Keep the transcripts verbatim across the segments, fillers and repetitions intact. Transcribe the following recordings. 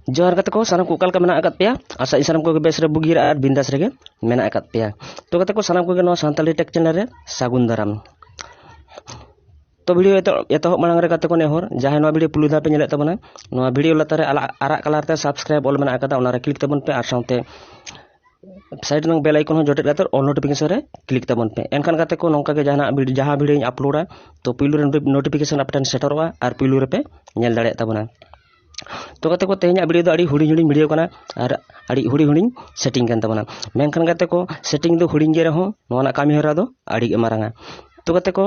ᱡᱚᱦᱟᱨ ᱜᱟᱛᱮ ᱠᱚ, ᱥᱟᱱᱟᱢ ᱠᱚ ᱚᱠᱟ ᱞᱮᱠᱟ ᱢᱮᱱᱟᱜ ᱟᱠᱟᱫ ᱯᱮᱭᱟ? ᱟᱥᱟ ᱤᱧ ᱥᱟᱱᱟᱢ ᱠᱚᱜᱮ ᱵᱮᱥ ᱨᱮ, ᱵᱩᱜᱤ ᱨᱮ ᱟᱨ ᱵᱤᱱᱫᱟᱥ ᱨᱮᱜᱮ ᱢᱮᱱᱟᱜ ᱟᱠᱟᱫ ᱯᱮᱭᱟ᱾ ᱛᱚ ᱜᱟᱛᱮ ᱠᱚ, ᱥᱟᱱᱟᱢ ᱠᱚᱜᱮ ᱱᱚᱣᱟ ᱥᱟᱱᱛᱟᱲᱤ ᱴᱮᱠ ᱪᱮᱱᱮᱞ ᱨᱮ ᱥᱟᱹᱜᱩᱱ ᱫᱟᱨᱟᱢ᱾ ᱛᱚ ᱵᱷᱤᱰᱤᱭᱳ ᱮᱛᱚ-, ᱮᱛᱚᱦᱚᱵ ᱢᱟᱲᱟᱝ ᱨᱮ ᱜᱟᱛᱮ ᱠᱚ ᱱᱮᱦᱚᱨ, ᱡᱟᱦᱟᱸᱭ ᱱᱚᱣᱟ ᱵᱷᱤᱰᱤᱭᱳ ᱯᱩᱭᱞᱩ ᱫᱷᱟᱣ ᱯᱮ ᱧᱮᱞᱮᱫ ᱛᱟᱵᱚᱱᱟ, ᱱᱚᱣᱟ ᱵᱷᱤᱰᱤᱭᱳ ᱞᱟᱛᱟᱨ ᱨᱮ ᱟᱞᱟ-, ᱟᱨᱟᱜ ᱠᱟᱞᱟᱨ ᱛᱮ ᱥᱟᱵᱥᱠᱨᱟᱭᱤᱵ ᱚᱞ ᱢᱮᱱᱟᱜ ᱟᱠᱟᱫᱟ, ᱚᱱᱟᱨᱮ ᱠᱞᱤᱠ ᱛᱟᱵᱚᱱ ᱯᱮ ᱟᱨ ᱥᱟᱶᱛᱮ ᱥᱟᱭᱤᱰ ᱨᱮᱱᱟᱜ ᱵᱮᱞ ᱟᱭᱠᱚᱱ ᱦᱚᱸ ᱡᱚᱴᱮᱫ ᱠᱟᱛᱮ ᱚᱞ ᱱᱳᱴᱤᱯᱷᱤᱠᱮᱥᱚᱱ ᱨᱮ ᱠᱞᱤᱠ ᱛᱟᱵᱚᱱ ᱯᱮ᱾ ᱮᱱᱠᱷᱟᱱ ᱜᱟᱛᱮ ᱠᱚ ᱱᱚᱝᱠᱟ ᱜᱮ ᱡᱟᱦᱟᱱᱟᱜ ᱵᱷᱤᱰ-, ᱡᱟᱦᱟᱸ ᱵᱷᱤᱰᱤᱭᱳᱧ ᱟᱯᱞᱳᱰᱟ, ᱛᱚ ᱯᱩᱭᱞᱩ ᱨᱮ ᱱᱳᱴᱤ-, ᱱᱳᱴᱤᱯᱷᱤᱠᱮᱥᱚᱱ ᱟᱯᱮ ᱴᱷᱮᱱ ᱥᱮᱴᱮᱨᱚᱜᱼᱟ ᱟᱨ ᱯᱩᱭᱞᱩ ᱨᱮᱯᱮ ᱧᱮᱞ ᱫᱟᱲᱮᱭᱟᱜ ᱛᱟᱵᱚᱱᱟ᱾ ᱛᱚ ᱜᱟᱛᱮ ᱠᱚ, ᱛᱮᱦᱮᱧᱟᱜ ᱵᱷᱤᱰᱤᱭᱳ ᱫᱚ ᱟᱹᱰᱤ ᱦᱩᱰᱤᱧ ᱦᱩᱰᱤᱧ ᱵᱷᱤᱰᱤᱭᱳ ᱠᱟᱱᱟ ᱟᱨ ᱟᱹᱰᱤ ᱦᱩᱰᱤᱧ ᱦᱩᱰᱤᱧ ᱥᱮᱴᱤᱝ ᱠᱟᱱ ᱛᱟᱵᱚᱱᱟ᱾ ᱢᱮᱱᱠᱷᱟᱱ ᱜᱟᱛᱮ ᱠᱚ, ᱥᱮᱴᱤᱝ ᱫᱚ ᱦᱩᱰᱤᱧ ᱜᱮ ᱨᱮᱦᱚᱸ ᱱᱚᱣᱟ ᱨᱮᱱᱟᱜ ᱠᱟᱹᱢᱤ ᱦᱚᱨᱟ ᱫᱚ ᱟᱹᱰᱤ ᱜᱮ ᱢᱟᱨᱟᱝᱟ᱾ ᱛᱚ ᱜᱟᱛᱮ ᱠᱚ,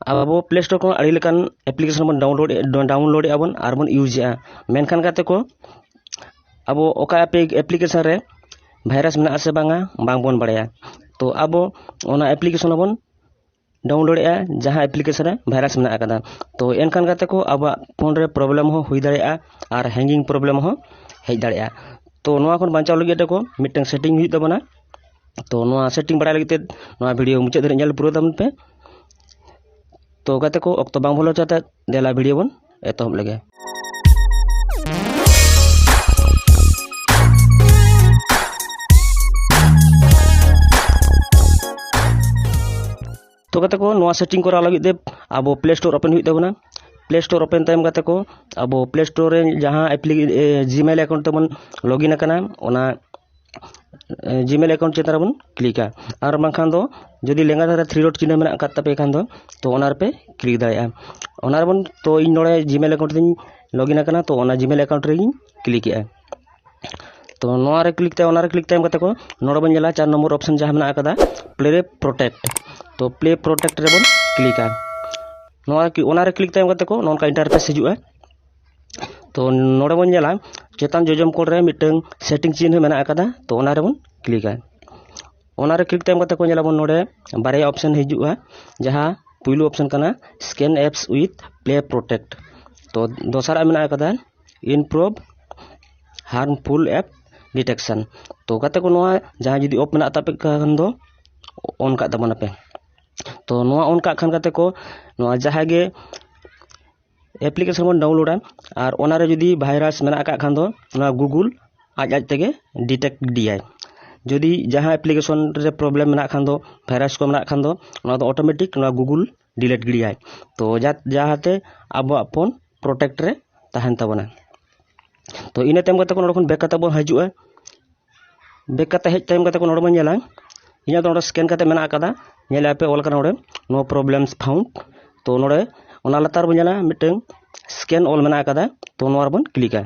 ᱟᱵᱚ ᱯᱞᱮ ᱥᱴᱳᱨ ᱠᱷᱚᱱ ᱟᱹᱰᱤ ᱞᱮᱠᱟᱱ ᱮᱯᱞᱤᱠᱮᱥᱚᱱ ᱵᱚᱱ ᱰᱟᱣᱩᱱᱞᱳᱰ, ᱰᱟᱣᱩᱱᱞᱳᱰᱮᱫᱼᱟ ᱵᱚᱱ ᱟᱨ ᱵᱚᱱ ᱤᱭᱩᱡᱮᱫᱼᱟ᱾ ᱢᱮᱱᱠᱷᱟᱱ ᱜᱟᱛᱮ ᱠᱚ, ᱟᱵᱚ ᱚᱠᱟ ᱮᱯᱞᱤᱠᱮᱥᱚᱱ ᱨᱮ ᱵᱷᱟᱭᱨᱟᱥ ᱢᱮᱱᱟᱜᱼᱟ ᱥᱮ ᱵᱟᱝᱟ, ᱵᱟᱝᱵᱚᱱ ᱵᱟᱲᱟᱭᱟ᱾ ᱛᱚ ᱟᱵᱚ ᱚᱱᱟ ᱮᱯᱞᱤᱠᱮᱥᱚᱱ ᱦᱚᱸᱵᱚᱱ ᱰᱟᱣᱩᱱᱞᱳᱰᱮᱫᱼᱟ ᱡᱟᱦᱟᱸ ᱮᱯᱞᱤᱠᱮᱥᱚᱱ ᱨᱮ ᱵᱷᱟᱭᱨᱟᱥ ᱢᱮᱱᱟᱜ ᱟᱠᱟᱫᱟ᱾ ᱛᱚ ᱮᱱᱠᱷᱟᱱ ᱜᱟᱛᱮ ᱠᱚ, ᱟᱵᱚᱣᱟᱜ ᱯᱷᱳᱱ ᱨᱮ ᱯᱨᱚᱵᱞᱮᱢ ᱦᱚᱸ ᱦᱩᱭ ᱫᱟᱲᱮᱭᱟᱜᱼᱟ ᱟᱨ ᱦᱮᱝᱜᱤᱝ ᱯᱨᱚᱵᱞᱮᱢ ᱦᱚᱸ ᱦᱮᱡ ᱫᱟᱲᱮᱭᱟᱜᱼᱟ᱾ ᱛᱚ ᱱᱚᱣᱟ ᱠᱷᱚᱱ ᱵᱟᱧᱪᱟᱣ ᱞᱟᱹᱜᱤᱫ ᱛᱮᱠᱚ ᱢᱤᱫᱴᱟᱝ ᱥᱮᱴᱤᱝ ᱦᱩᱭᱩᱜ ᱛᱟᱵᱚᱱᱟ᱾ ᱛᱚ ᱱᱚᱣᱟ ᱥᱮᱴᱤᱝ ᱵᱟᱲᱟᱭ ᱞᱟᱹᱜᱤᱫ ᱛᱮ ᱱᱚᱣᱟ ᱵᱷᱤᱰᱤᱭᱳ ᱢᱩᱪᱟᱹᱫ ᱫᱷᱟᱹᱨᱤᱡ ᱧᱮᱞ ᱯᱩᱨᱟᱹᱣ ᱛᱟᱵᱚᱱ ᱯᱮ᱾ ᱛᱚ ᱜᱟᱛᱮ ᱠᱚ, ᱚᱠᱛᱚ ᱵᱟᱝ ᱵᱚᱞᱚ ᱦᱚᱪᱚ ᱠᱟᱛᱮ ᱫᱮᱞᱟ ᱵᱷᱤᱰᱤᱭᱳ ᱵᱚᱱ ᱮᱛᱚᱦᱚᱵ ᱞᱮᱜᱮ᱾ ᱛᱚ ᱜᱟᱛᱮ ᱠᱚ, ᱱᱚᱣᱟ ᱥᱮᱴᱤᱝ ᱠᱚᱨᱟᱣ ᱞᱟᱹᱜᱤᱫ ᱛᱮ ᱟᱵᱚ ᱯᱞᱮ ᱥᱴᱳᱨ ᱳᱯᱮᱱ ᱦᱩᱭᱩᱜ ᱛᱟᱵᱚᱱᱟ᱾ ᱯᱞᱮ ᱥᱴᱳᱨ ᱳᱯᱮᱱ ᱛᱟᱭᱚᱢ ᱜᱟᱛᱮ ᱠᱚ, ᱟᱵᱚ ᱯᱞᱮ ᱥᱴᱳᱨ ᱨᱮ ᱡᱟᱦᱟᱸ ᱮᱯᱞᱤ-, ᱮ, ᱡᱤᱢᱮᱞ ᱮᱠᱟᱣᱩᱱᱴ ᱛᱮᱵᱚᱱ ᱞᱚᱜᱤᱱ ᱟᱠᱟᱱᱟ, ᱚᱱᱟ, ᱮ, ᱡᱤᱢᱮᱞ ᱮᱠᱟᱣᱩᱱᱴ ᱪᱮᱛᱟᱱ ᱨᱮᱵᱚᱱ ᱠᱞᱤᱠᱟ᱾ ᱟᱨ ᱵᱟᱝᱠᱷᱟᱱ ᱫᱚ ᱡᱩᱫᱤ ᱞᱮᱸᱜᱟ ᱫᱷᱟᱨᱮ ᱛᱷᱨᱤ ᱰᱚᱴ ᱪᱤᱱᱦᱟᱹ ᱢᱮᱱᱟᱜ ᱟᱠᱟᱫ ᱛᱟᱯᱮ ᱠᱷᱟᱱ ᱫᱚ, ᱛᱚ ᱚᱱᱟ ᱨᱮᱯᱮ ᱠᱞᱤᱠ ᱫᱟᱲᱮᱭᱟᱜᱼᱟ᱾ ᱚᱱᱟ ᱨᱮᱵᱚᱱ, ᱛᱚ ᱤᱧ ᱱᱚᱰᱮ ᱡᱤᱢᱮᱞ ᱮᱠᱟᱣᱩᱱᱴ ᱛᱤᱧ ᱞᱚᱜᱤᱱ ᱟᱠᱟᱱᱟ, ᱛᱚ ᱚᱱᱟ ᱡᱤᱢᱮᱞ ᱮᱠᱟᱣᱩᱱᱴ ᱨᱮᱜᱤᱧ ᱠᱞᱤᱠᱮᱜᱼᱟ᱾ ᱛᱚ ᱱᱚᱣᱟ ᱨᱮ ᱠᱞᱤᱠ ᱛᱟᱭᱚᱢ, ᱚᱱᱟ ᱨᱮ ᱠᱞᱤᱠ ᱛᱟᱭᱚᱢ ᱠᱟᱛᱮ ᱠᱚ ᱱᱚᱰᱮ ᱵᱚᱱ ᱧᱮᱞᱟ ᱪᱟᱨ ᱱᱚᱢᱵᱚᱨ ᱚᱯᱥᱮᱱ ᱡᱟᱦᱟᱸ ᱢᱮᱱᱟᱜ ᱟᱠᱟᱫᱟ, ᱯᱞᱮ ᱯᱨᱚᱴᱮᱠᱴ᱾ ᱛᱚ ᱯᱞᱮ ᱯᱨᱚᱴᱮᱠᱴ ᱨᱮᱵᱚᱱ ᱠᱞᱤᱠᱟ᱾ ᱱᱚᱣᱟ ᱨᱮ ᱠᱞᱤ-, ᱚᱱᱟ ᱨᱮ ᱠᱞᱤᱠ ᱛᱟᱭᱚᱢ ᱠᱟᱛᱮ ᱠᱚ ᱱᱚᱝᱠᱟ ᱤᱱᱴᱟᱨᱯᱷᱮᱥ ᱦᱤᱡᱩᱜᱼᱟ᱾ ᱛᱚ ᱱᱚᱰᱮ ᱵᱚᱱ ᱧᱮᱞᱟ ᱪᱮᱛᱟᱱ ᱡᱚᱡᱚᱢ ᱠᱚᱬ ᱨᱮ ᱢᱤᱫᱴᱟᱝ ᱥᱮᱴᱤᱝ ᱪᱤᱱᱦᱟᱹ ᱢᱮᱱᱟᱜ ᱟᱠᱟᱫᱟ, ᱛᱚ ᱚᱱᱟ ᱨᱮᱵᱚᱱ ᱠᱞᱤᱠᱟ᱾ ᱚᱱᱟ ᱨᱮ ᱠᱞᱤᱠ ᱛᱟᱭᱚᱢ ᱠᱟᱛᱮ ᱠᱚ ᱧᱮᱞᱟᱵᱚᱱ ᱱᱚᱰᱮ ᱵᱟᱨᱭᱟ ᱚᱯᱥᱮᱱ ᱦᱤᱡᱩᱜᱼᱟ, ᱡᱟᱦᱟᱸ ᱯᱩᱭᱞᱩ ᱚᱯᱥᱮᱱ ᱠᱟᱱᱟ Scan Apps with Play Protect᱾ ᱛᱚ ᱫᱚᱥᱟᱨᱟᱜ ᱢᱮᱱᱟᱜ ᱟᱠᱟᱫᱟ Improve Harmful App Detection᱾ ᱛᱚ ᱜᱟᱛᱮ ᱠᱚ, ᱱᱚᱣᱟ ᱡᱟᱦᱟᱸ ᱡᱩᱫᱤ ᱚᱯᱷ ᱢᱮᱱᱟᱜ ᱛᱟᱯᱮ ᱠᱷᱟᱱ ᱫᱚ ᱚᱱ ᱠᱟᱜ ᱛᱟᱵᱚᱱᱟᱯᱮ᱾ ᱛᱚ ᱱᱚᱣᱟ ᱚᱱ ᱠᱟᱜ ᱠᱷᱟᱱ ᱜᱟᱛᱮ ᱠᱚ, ᱱᱚᱣᱟ ᱡᱟᱦᱟᱸ ᱜᱮ ᱮᱯᱞᱤᱠᱮᱥᱚᱱ ᱵᱚᱱ ᱰᱟᱣᱩᱱᱞᱳᱰᱟ, ᱟᱨ ᱚᱱᱟᱨᱮ ᱡᱩᱫᱤ ᱵᱷᱟᱭᱨᱟᱥ ᱢᱮᱱᱟᱜ ᱟᱠᱟᱫ ᱠᱷᱟᱱ ᱫᱚ ᱚᱱᱟ ᱜᱩᱜᱩᱞ ᱟᱡ ᱟᱡ ᱛᱮᱜᱮ ᱰᱤᱴᱮᱠᱴ ᱜᱤᱰᱤᱭᱟᱭ᱾ ᱡᱩᱫᱤ ᱡᱟᱦᱟᱸ ᱮᱯᱞᱤᱠᱮᱥᱚᱱ ᱨᱮ ᱯᱨᱚᱵᱞᱮᱢ ᱢᱮᱱᱟᱜ ᱠᱷᱟᱱ ᱫᱚ, ᱵᱷᱟᱭᱨᱟᱥ ᱠᱚ ᱢᱮᱱᱟᱜ ᱠᱷᱟᱱ ᱫᱚ, ᱚᱱᱟ ᱫᱚ ᱚᱴᱳᱢᱮᱴᱤᱠ ᱱᱚᱣᱟ ᱜᱩᱜᱩᱞ ᱰᱤᱞᱤᱴ ᱜᱤᱰᱤᱭᱟᱭ᱾ ᱛᱚ ᱡᱟ- ᱡᱟᱦᱟᱸᱛᱮ ᱟᱵᱚᱣᱟᱜ ᱯᱷᱳᱱ ᱯᱨᱚᱴᱮᱠᱴ ᱨᱮ ᱛᱟᱦᱮᱱ ᱛᱟᱵᱚᱱᱟ᱾ ᱛᱚ ᱤᱱᱟᱹ ᱛᱟᱭᱚᱢ ᱠᱟᱛᱮ ᱠᱚ ᱱᱚᱰᱮ ᱠᱷᱚᱱ ᱵᱮᱠ ᱠᱟᱛᱮ ᱵᱚᱱ ᱦᱤᱡᱩᱜᱼᱟ᱾ ᱵᱮᱠ ᱠᱟᱛᱮ ᱦᱮᱡ ᱛᱟᱭᱚᱢ ᱠᱟᱛᱮ ᱠᱚ ᱱᱚᱰᱮ ᱵᱚᱱ ᱧᱮᱞᱟ, ᱤᱧᱟᱹᱜ ᱫᱚ ᱱᱚᱰᱮ ᱥᱠᱮᱱ ᱠᱟᱛᱮ ᱢᱮᱱᱟᱜ ᱟᱠᱟᱫᱟ᱾ ᱧᱮᱞᱮᱫᱼᱟ ᱯᱮ, ᱚᱞ ᱠᱟᱱᱟ ᱱᱚᱰᱮ "No problems found". ᱛᱚ ᱱᱚᱰᱮ ᱚᱱᱟ ᱞᱟᱛᱟᱨ ᱵᱚᱱ ᱧᱮᱞᱟ ᱢᱤᱫᱴᱟᱝ ᱥᱠᱮᱱ ᱚᱞ ᱢᱮᱱᱟᱜ ᱟᱠᱟᱫᱟ᱾ ᱛᱚ ᱱᱚᱣᱟ ᱨᱮᱵᱚᱱ ᱠᱞᱤᱠᱟ᱾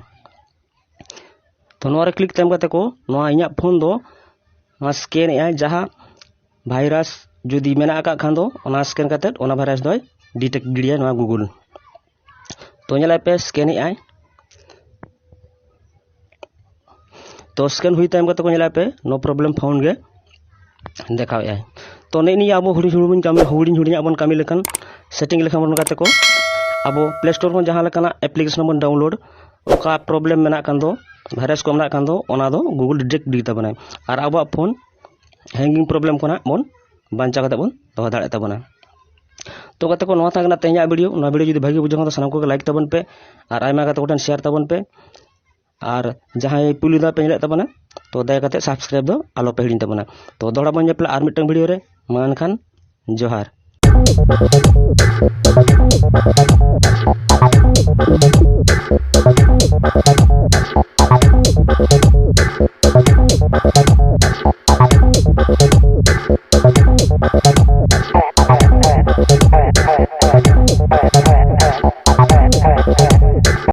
ᱛᱚ ᱱᱚᱣᱟ ᱨᱮ ᱠᱞᱤᱠ ᱛᱟᱭᱚᱢ ᱠᱟᱛᱮ ᱠᱚ ᱱᱚᱣᱟ ᱤᱧᱟᱹᱜ ᱯᱷᱳᱱ ᱫᱚ ᱱᱚᱣᱟ ᱥᱠᱮᱱ ᱮᱫ ᱟᱭ, ᱡᱟᱦᱟᱸ ᱵᱷᱟᱭᱨᱟᱥ ᱡᱩᱫᱤ ᱢᱮᱱᱟᱜ ᱟᱠᱟᱫ ᱠᱷᱟᱱ ᱫᱚ, ᱚᱱᱟ ᱥᱠᱮᱱ ᱠᱟᱛᱮ ᱚᱱᱟ ᱵᱷᱟᱭᱨᱟᱥ ᱫᱚᱭ ᱰᱤᱴᱮᱠᱴ ᱜᱤᱰᱤᱭᱟ ᱱᱚᱣᱟ ᱜᱩᱜᱩᱞ᱾ ᱛᱚ ᱧᱮᱞᱮᱫ ᱯᱮ, ᱥᱠᱮᱱ ᱮᱫ ᱟᱭ᱾ ᱛᱚ ᱥᱠᱮᱱ ᱦᱩᱭ ᱛᱟᱭᱚᱢ ᱠᱟᱛᱮ ᱠᱚ ᱧᱮᱞᱮᱫ ᱯᱮ, "No problem found" ᱜᱮ ᱫᱮᱠᱷᱟᱣᱮᱫ ᱟᱭ᱾ ᱛᱚ ᱱᱮᱜᱼᱮ ᱱᱤᱭᱟᱹ ᱟᱵᱚ ᱦᱩᱰᱤᱧ ᱦᱩᱰᱤᱧ ᱠᱟᱹᱢᱤ, ᱦᱩᱰᱤᱧ ᱦᱩᱰᱤᱧᱟᱜ ᱵᱚᱱ ᱠᱟᱹᱢᱤ ᱞᱮᱠᱷᱟᱱ, ᱥᱮᱴᱤᱝ ᱞᱮᱠᱷᱟᱱ ᱵᱚᱱ ᱠᱟᱛᱮ ᱠᱚ, ᱟᱵᱚ ᱯᱞᱮ ᱥᱴᱳᱨ ᱠᱷᱚᱱ ᱡᱟᱦᱟᱸ ᱞᱮᱠᱟᱱᱟᱜ ᱮᱯᱞᱤᱠᱮᱥᱚᱱ ᱵᱚᱱ ᱰᱟᱣᱩᱱᱞᱳᱰ, ᱚᱠᱟ ᱯᱨᱚᱵᱞᱮᱢ ᱢᱮᱱᱟᱜ ᱠᱷᱟᱱ ᱫᱚ, ᱵᱷᱟᱭᱨᱟᱥ ᱠᱚ ᱢᱮᱱᱟᱜ ᱠᱷᱟᱱ ᱫᱚ, ᱚᱱᱟ ᱫᱚ ᱜᱩᱜᱩᱞ ᱰᱤᱴᱮᱠᱴ ᱤᱫᱤ ᱛᱟᱵᱚᱱᱟᱭ᱾ ᱟᱨ ᱟᱵᱚᱣᱟᱜ ᱯᱷᱳᱱ ᱦᱮᱝᱜᱤᱝ ᱯᱨᱚᱵᱞᱮᱢ ᱠᱷᱚᱱᱟᱜ ᱵᱚᱱ ᱵᱟᱧᱪᱟᱣ ᱠᱟᱛᱮ ᱵᱚᱱ ᱫᱚᱦᱚ ᱫᱟᱲᱮᱭᱟᱜ ᱛᱟᱵᱚᱱᱟ᱾ ᱛᱚ ᱜᱟᱛᱮ ᱠᱚ, ᱱᱚᱣᱟ ᱛᱟᱦᱮᱸ ᱠᱟᱱᱟ ᱛᱮᱦᱮᱧᱟᱜ ᱵᱷᱤᱰᱤᱭᱳ᱾ ᱱᱚᱣᱟ ᱵᱷᱤᱰᱤᱭᱳ ᱡᱩᱫᱤ ᱵᱷᱟᱜᱮ ᱵᱩᱡᱷᱟᱹᱣ ᱠᱷᱟᱱ ᱫᱚ ᱥᱟᱱᱟᱢ ᱠᱚᱜᱮ ᱞᱟᱭᱤᱠ ᱛᱟᱵᱚᱱ ᱯᱮ, ᱟᱨ ᱟᱭᱢᱟ ᱜᱟᱛᱮ ᱠᱚᱴᱷᱮᱱ ᱥᱮᱭᱟᱨ ᱛᱟᱵᱚᱱ ᱯᱮ᱾ ᱟᱨ ᱡᱟᱦᱟᱸᱭ ᱯᱩᱭᱞᱩ ᱫᱷᱟᱣ ᱯᱮ ᱧᱮᱞᱮᱫ ᱛᱟᱵᱚᱱᱟ, ᱛᱚ ᱫᱟᱭᱟ ᱠᱟᱛᱮ ᱥᱟᱵᱥᱠᱨᱟᱭᱤᱵ ᱫᱚ ᱟᱞᱚ ᱯᱮ ᱦᱤᱲᱤᱧ ᱛᱟᱵᱚᱱᱟ᱾ ᱛᱚ ᱫᱚᱦᱲᱟ ᱵᱚᱱ ᱧᱮᱯᱮᱞᱟ ᱟᱨ ᱢᱤᱫᱴᱟᱝ ᱵᱷᱤᱰᱤᱭᱳ ᱨᱮ᱾ ᱢᱟ ᱮᱱᱠᱷᱟᱱ ᱡᱚᱦᱟᱨ᱾